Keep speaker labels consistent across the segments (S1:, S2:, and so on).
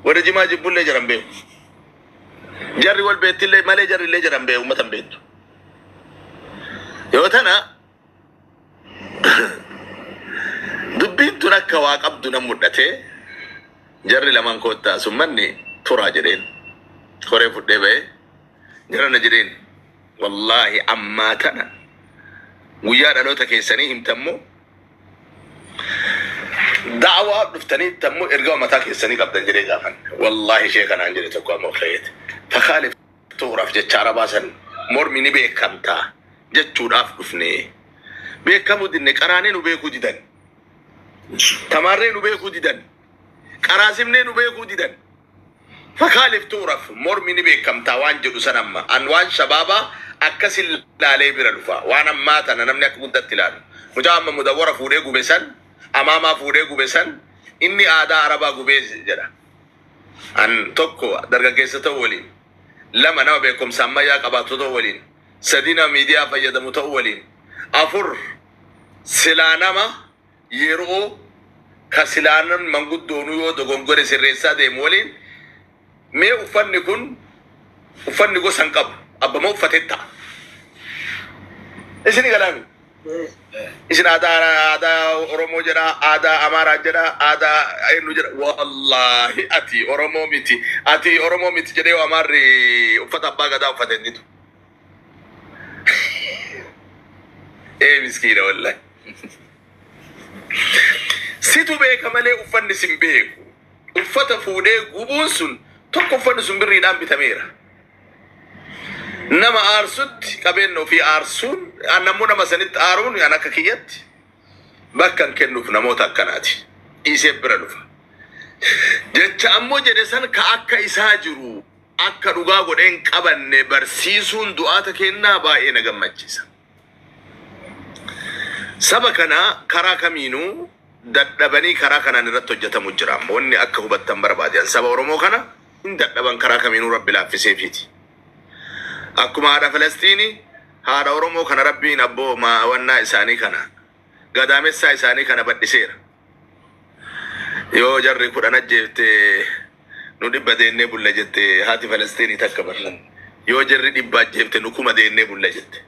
S1: Warri jimaa jibbullee jaran beeku. Jarri wal beettillee malee jarrillee jaran beeku uummata hin beektu. Yoo tana dubbiin tun akka waa qabdu nan mul'ate jarri lamaan koottaa summanni turaa jedheen. Koree fudhee ba'ee jarana jedheen wallaahi ammaa tana guyyaa dhaloota keessanii himtammoo da'awaa dhuftanii tammoo ergama mataa keessanii qabdan jedhee gaafan. Wallaahi ishee kanaan jedhe tokko amma ka'eeti. Fakaalif tuuraaf jecha arabaa san mormi ni beekamtaa jechuudhaaf dhufne. Beekamuu dinne qaraanee nu beekuu didan. Tamaarree nu beekuu didan. Qaraasimnee nu beekuu didan. Fakaalif tuuraaf mormi ni beekamtaa waan jedhu san amma. An waan shabaabaa akkasin laalee bira dhufa. Waan ammaa tana namni akka guddatti ilaalu. Mucaa amma mudawwara fuudhee gube san, amaamaa fuudhee gube san, inni aadaa arabaa gubee jedha. An tokko dargaggeessa ta'uu waliin, lama nama beekumsa ammayyaa qabaatu ta'uu waliin, sadi nama miidiyaa fayyadamu ta'uu waliin, afur silaa nama yeroo ka silaa namni manguddoonuu yoo dogongore sirreessaa deemu waliin mee uffanni kun uffanni gosa hin qabu abbama uffatee ta'a. Isin galaami. Isin aadaa Oromoo jedha, aadaa Amaaraa jedha, aadaa eenyu jedha. Wallaahi ati Oromoo miti. Ati Oromoo miti jedhee yoo Amaarri uffata abbaa gadaa uffate hin didu. Ee miskiina wallaahi. Situ beeka malee uffanni sin beeku. Uffata fuudhee gubuun sun tokko uffanni sun birriidhaan bitameera. Nama aarsutti qabeenya ofii aarsuun nammoo nama sanitti aaruun an akka kiyyatti bakka hin kennuuf namoota akkanaati. Dhiisee bira dhufa. Jecha ammoo jedhe san ka akka isaa jiru akka dhugaa godhee hin qabanne barsiisuun du'aata kennaa baay'ee na gammachiisa. Saba kana karaa kamiinuu dadhabanii karaa kanaan irratti hojjetamu jira. Amma wanni akka hubattan barbaadan saba Oromoo kana hin dadhaban karaa kamiinuu rabbi laaffiseefiiti. Akkuma haadha Falastiini haadha Oromoo kana rabbiin abboo wannaa isaanii kana gadaamessaa isaanii kana badhiseera. Yoo jarri 10 ajjeefte nu 100 deennee bulla jette haati Falastiinii takka barra. Yoo jarri 100 ajjeefte nu 1000 deennee bulla jette.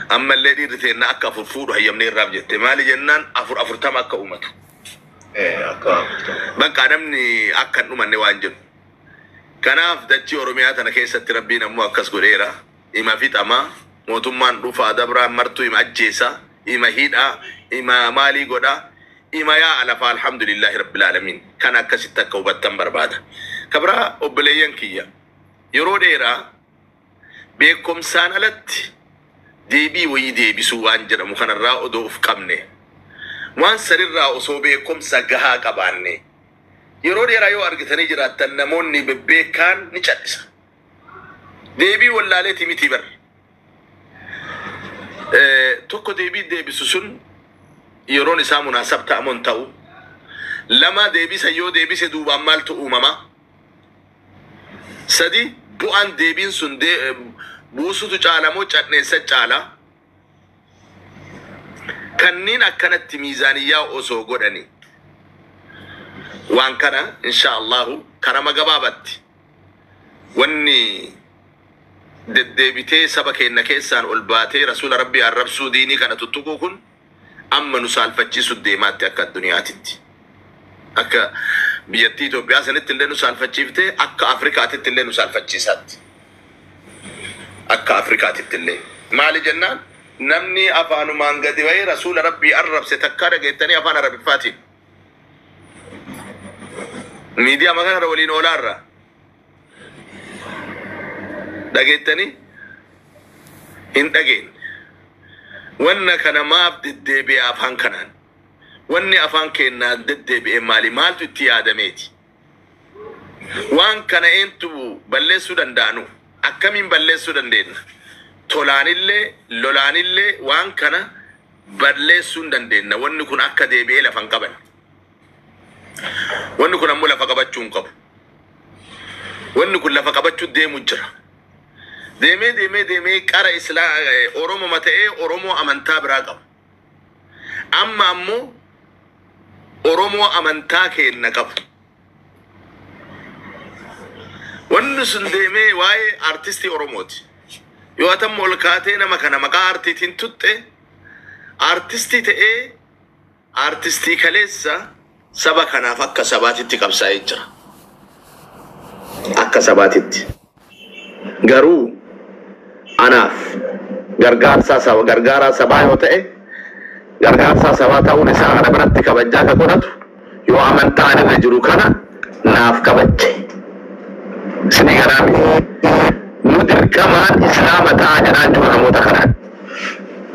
S1: Ammallee dhiirri teenna akka 4 fuudhu hayyamnee irraaf jette. Maali jennaan 4 40 akka uumatu. Bakka namni akka hin dhumanne waan jedhu. Kanaaf dachii Oromiyaa tana keessatti rabbiin ammoo akkas godheera. Ima fixama, mootummaan dhufaa dabraan martuu ima ajjeesa, ima hidha, ima maalii godha, ima yaa'a lafaa alhamdulillahi rabbil aalamiin. Kana akkasitti akka hubattan barbaada. Kabraa obboleeyyan kiyya yeroo dheeraa beekumsaan alatti deebii wayii deebisuu waan jedhamu kanarraa odoo of qabne waan sanirraa osoo beekumsa gahaa qabaanne yeroo dheeraa yoo argitanii jiraattan namoonni bebbeekaan ni cal'isa. Deebii wallaaleeti miti bar. Tokko deebii deebisu sun yeroon isaa munaasab ta'amoo hin ta'u. Lama deebisa yoo deebise duubaan maaltu uumama? Sadi bu'aan deebiin sun buusutu caala moo cadheessa caala? Kanneen akkanatti miizaaniyyaa osoo godhani waan kana insha Allahu karama gabaabatti wanni deddeebitee saba keenya keessaan ol baatee rasuula rabbii arrabsuu diinii kana tuttuquu kun amma nu saalfachiisu deemaatti akka addunyaatitti. Akka biyyattii Itoophiyaa sanitti illee nu saalfachiiftee akka Afrikaatitti illee nu saalfachiisaatti. Akka Afrikaatitti illee. Maali jennaan namni afaanumaan gadi bahee rasuula rabbii arrabse takkaa dhageettanii afaan Arabiffaatiin. Miidiyaa kanarra waliin oolaarra. Dhageettanii hin dhageenye. Wanna kana maaf deddeebi'e afaan kanaan? Wanni afaan keenyaa deddeebi'e maali? Maaltu itti yaadameeti? Waan kana eentu balleessuu danda'anu? Akkamiin balleessuu dandeenya? Tolaanillee lolaanillee waan kana balleessuu hin dandeenya. Wanni kun akka deebi'ee lafa hin qaban. Wanni kun ammoo lafa qabachuu hin qabu. Wanni kun lafa qabachuu deemu jira. Deemee deemee deemee qara islaa Oromoo ta'ee Oromoo amantaa biraa qaba. Amma ammoo Oromoo amantaa keenna qabu. Wanni sun deemee waa'ee artistii Oromooti. Yoo atamma ol kaatee nama kana maqaa artiitiin tutte, artistii ta'ee artistii kaleessa saba kanaaf akka sabaatitti qabsaa'ee jira. Akka sabaatitti. Garuu anaaf gargaarsaa saba gargaaraa sabaa yoo ta'e, gargaarsaa sabaa ta'uun isaa kana biratti kabajaa ka godhatu yoo amantaan irra jiru kana naaf kabajje. Isinii garaami. Nu dirqamaan Islaama ta'aa jedhaan jiru namoota kanaan.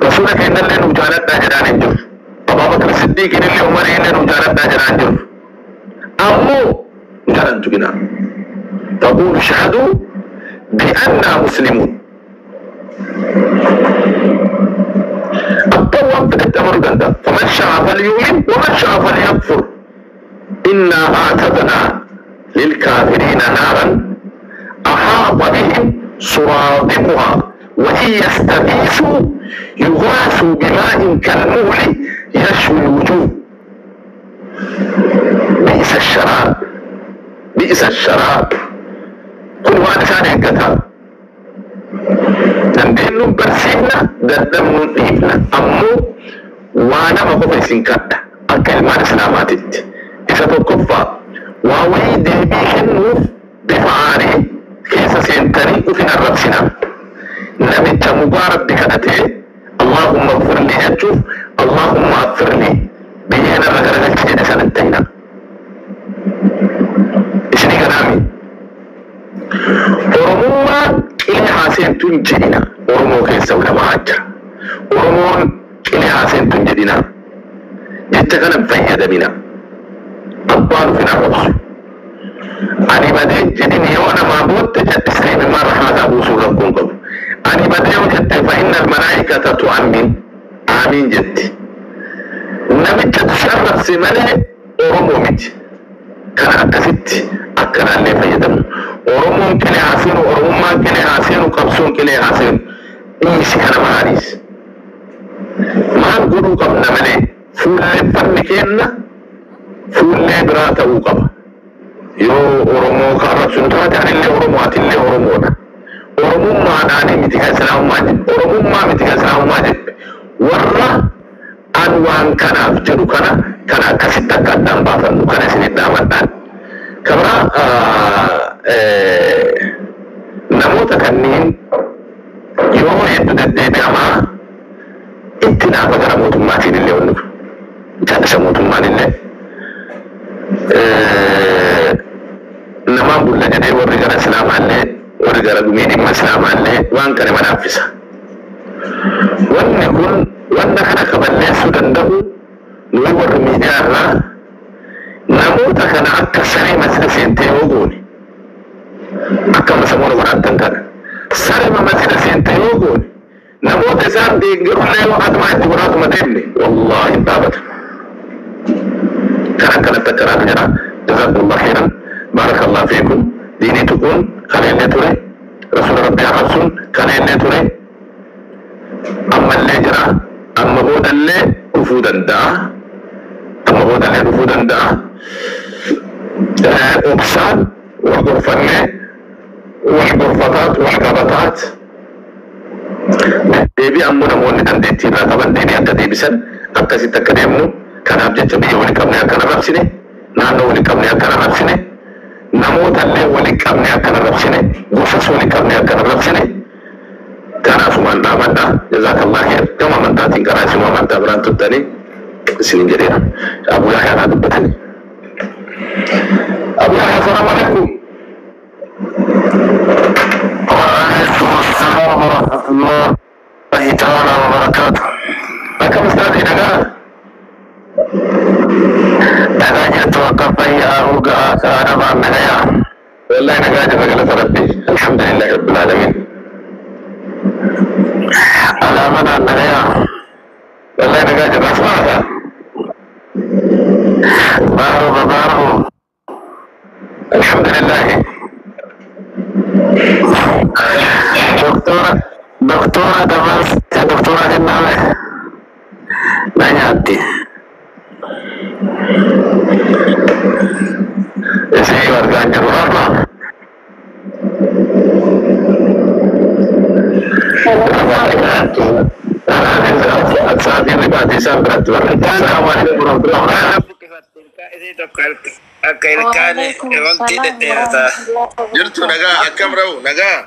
S1: Rasuula keenyallee nu jaaladhaa jedhaan hin jiru. Abaabakar Siddiiqiin illee Umarii illee nu jaaladhaa jedhaan jiru. Ammoo nu jaalan tuqinaa. Faquulu shahaduu bi'annaa muslimuun. Abbaan waan fedhetti amanuu danda'a. Faman sha'a falyu'min waman sha'a falyakfur. Innaa a'tadnaa lilkaafiriina naaran أحاط بهم سرادقها وإن يستغيثوا يغاثوا بماء كالمهل يشوي الوجوه. بئس الشراب، بئس الشراب. كل واحد ثاني كتاب dandeenyu barsiifna, dadhabnu dhiifna. Ammoo waa nama qofa isin kadha akka ilmaan Islaamaatitti. Isa tokkoffaa, waa wayii deebii kennuuf bifa aarii keessa seentanii ufin arrabsina. Namicha mugaa Rabbi kadhatee Allahumma gfirli jechuuf Allahumma affirli biyyee narra garagalchi jedhe sana hin ta'ina. Isinii kanaami. Oromummaan qilee haa seentu hin jedhina. Oromoo keessa ulamaa jira. Oromoon qilee haa seentu hin jedhina. Jecha kana hin fayyadamina. Abbaan ufin arrabsu. Ani badee jedhin yoo namaa bootte jal'istee imimmaan rahmataa buusuu rakkoon qabu. Ani badee yoo jette fa inna almalaa'ikata tu'ammin aamiin jetti. Namicha arrabse malee Oromoo miti. Kana akkasitti akkanaallee fayyadamnu. Oromoon qilee haa seenu, Oromummaan qilee haa seenu, qabsoon qilee haa seenu. Dhiisi kana maaliis? Maal godhuu qabna malee fuulleeffanni kenna fuullee biraa ta'uu qaba. Yoo Oromoo ka arrabsinu taate anillee Oromoo, atillee Oromoodha. Oromummaadhaan miti kan Islaamummaa jedhe. Oromummaa miti kan Islaamummaa jedhe. Warra an waan kanaaf jedhu kana kana akkasitti akka addaan baafannu kana isin dhaamadhaan. Kabira namoota kanneen yoo hedduu deddeebi'amaa itti naafa gara mootummaatiin illee wanni kun. Jaalisa mootummaan illee namaan bulla jedhee warri gara Islaamaa illee warri gara gumii dhimma Islaamaa illee waan kana manaaffisa. Wanni kun wanta kana kaballeessuu danda'u nuyi warri miidiyaa irraa namoota kana akka saree masjida seentee yoo goone, akka masamoora godhattan kana saree masjida seentee yoo goone, namoota isaan deeggarullee yoo atumaa itti godhaatuma deemne, wallaahi hin dhaabatu. Kan akkanatti akkanaatu jira. Jazakumullah khairan, barakallahu fiikum. Diinii tuquun kaleellee ture, rasuula Rabbii arrabsuun kaleellee ture, ammallee jira, amma boodallee dhufuu danda'a, amma boodallee dhufuu danda'a. Obsaan wal gorfannee wal gorfataat wal qabataat deebii ammoo namoonni dandeettii irraa qaban deebii akka deebisan akkasitti akka deemnu. Kanaaf jecha biyya waliin qabne akka arrabsine, naannoo waliin qabne akka arrabsine, namoota illee waliin qabne akka arrabsine, gosas waliin qabne akka arrabsine kanaafuma dhaabadha. Jazakallah khair. Gama amantaatiin karaa isin amantaa biraan turtanii isin jedheera. Abu Yahyaa dubbatanii. Abu Yahyaa, salaamu alaikum.
S2: وعليكم السلام ورحمة الله تعالى وبركاته.
S1: Akkam ustaazii, nagaa?
S2: Nagaa jirtu, akka fayyaa urgaa kaadhamaan nagayaa.
S1: Wallahi nagaa jira, galata Rabbi, alhamdulillahi rabbil alamin.
S2: Alaamanaan nagayaa.
S1: Wallahi nagaa jira, asmaata.
S2: Baaruu babaaruu.
S1: Alhamdulillah.
S2: Doktora doktora dabarsite doktora kenname na nyaatti.
S1: Isin argaa jiru har'a.
S2: taate isaan biratti barreessa. Assalaamu alaikum warahmatullahi wabarakatuh.
S3: Buqqifatte ilkaan isii tokko akka ilkaan
S4: Waalaikum
S3: wanti
S4: salam
S3: dhedheerataa.
S4: warahmatullahi
S1: Jirtu
S4: wabarakatuh.
S1: nagaa akkam ra'u nagaa.